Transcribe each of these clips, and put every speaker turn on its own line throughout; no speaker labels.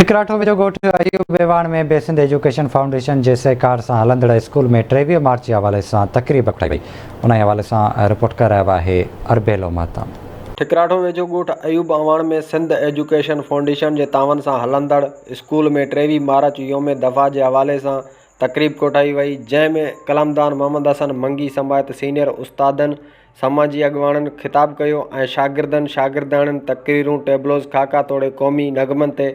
ٺڪراٺو ويجهو ڳوٺ ايوب اعواڻ ۾ به سنڌ ايجوڪيشن فائونڊيشن جي سهڪار سان هلندڙ اسڪول ۾ 23 مارچ جي حوالي سان تقريب ڪوٺائي وئي. انهي حوالي سان رپورٽ ڪري رهيو آهي اربيلو مهتم.
ٺڪراٺو ويجهو ڳوٺ ايوب اعواڻ ۾ سنڌ ايجوڪيشن فائونڊيشن جي تعاون سان هلندڙ اسڪول ۾ 23 مارچ يوم دفاع جي حوالي سان تقريب ڪوٺائي وئي جنهن ۾ قلمدان محمد حسن منگي سميت سينيئر استادن سماجي اڳواڻن خطاب ڪيو ۽ شاگردن شاگردياڻين تقريرون، ٽيبلوز، خاڪا توڙي قومي نغمن تي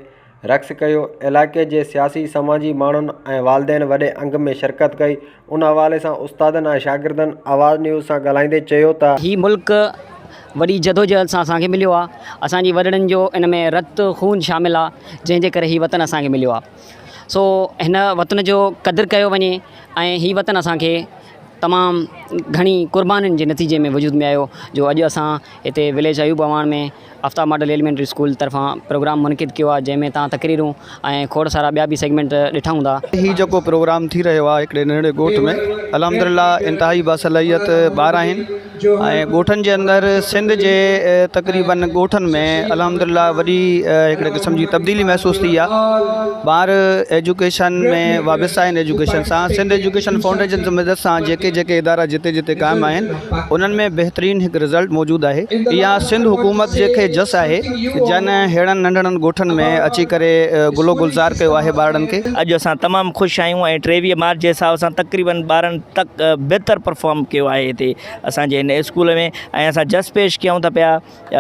رقص ڪيو، علائقي جي سياسي سماجي ماڻهن ۽ والدين وڏي انگ ۾ شرڪت ڪئي، ان حوالي سان استادن ۽ شاگردن آواز نيوز سان ڳالهائيندي چيو ته.
هي ملڪ وڏي جدوجهد سان اسان کي مليو آ، اسان جي وڏڙن جو ان ۾ رت خون شامل آ، جنهن جي ڪري هي وطن اسان کي مليو آ، سو هن وطن جو قدر ڪيو وڃي ۽ هي وطن اسان کي تمام گهڻي قربانين جي نتيجي ۾ وجود ۾ آيو جو اڄ اسان هتي village Ayub Awan ۾ Aftab model elementary school طرفان پروگرام منعقد ڪيو آهي جنهن ۾ تان تقريرون ۽ کوڙ سارا ٻيا به سيگمينٽ ڏٺا هوندا.
هي جيڪو پروگرام ٿي رهيو آهي هڪڙي ننڍڙي ڳوٺ ۾ الحمدلله انتهائي باصلاحيت ٻار آهن ۽ ڳوٺن جي اندر سنڌ جي تقريبن ڳوٺن ۾ الحمدلله وڏي هڪڙي قسم جي تبديلي محسوس ٿي آهي ٻار ايجوڪيشن ۾ وابسته آهن ايجوڪيشن سان سنڌ ايجوڪيشن فائونڊيشن جي مدد سان جيڪي جيڪي ادارا جتي جتي قائم آهن انهن ۾ بهترين هڪ رزلٽ موجود آهي اها سنڌ حڪومت جي کي جس آهي جن ههڙن ننڍڙن ڳوٺن ۾ اچي ڪري گل و گلزار ڪيو آهي ٻارڙن کي.
اڄ اسان تمام خوش آهيون ۽ 23 مارچ جي حساب سان تقريبن ٻارن تڪ بهتر پرفارم ڪيو آهي هتي اسان جي هن اسڪول ۾ ۽ اسان جس پيش ڪيون ٿا پيا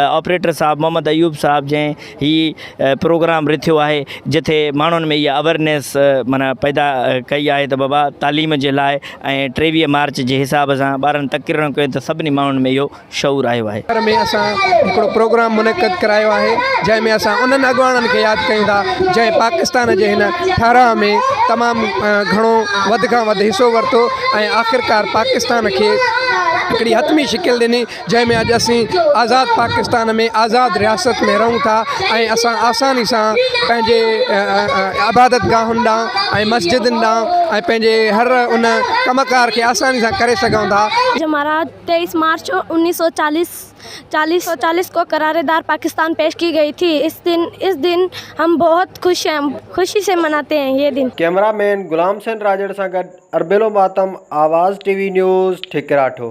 آپريٽر صاحب محمد ايوب صاحب جنهن هي پروگرام رٿيو آهي جتي ماڻهن ۾ اها اويرنيس معنيٰ پيدا ڪئي آهي ته بابا تعليم جي لاء ۽ 23 مارچ جي حساب سان ٻارن تقريرون ڪيون ته سڀني ماڻهن ۾ اهو شعور آيو آهي.
۾ اسان هڪڙو پروگرام منعقد ڪرايو آهي جنهن ۾ اسان انهن اڳواڻن کي ياد ڪيون ٿا جنهن پاڪستان جي هن ٺهراء ۾ تمام گهڻو وڌ کان وڌ حصو ورتو ۽ آخرڪار پاڪستان کي هڪڙي حتمي شڪل ڏني جنهن ۾ اڄ اسين آزاد پاڪستان ۾ آزاد رياست ۾ رهون ٿا ۽ اسان آساني سان پنهنجي عبادت گاهن ڏانهن ۽ مسجدن ڏانهن ۽ پنهنجي هر ان ڪم ڪار کي آساني سان ڪري سگهون ٿا.
23 مارچ 1940 40 40 کو قرار دار پاڪستان پيش ڪي گئي ٿي اس دن اس دن هم بهت خوش هين خوشي سي مناتي هين يه دن.
ڪئميرا مين غلام حسين راڄڙ سان گڏ اربيلو ماتم، آواز ٽي وي نيوز، ٺڪراٺو.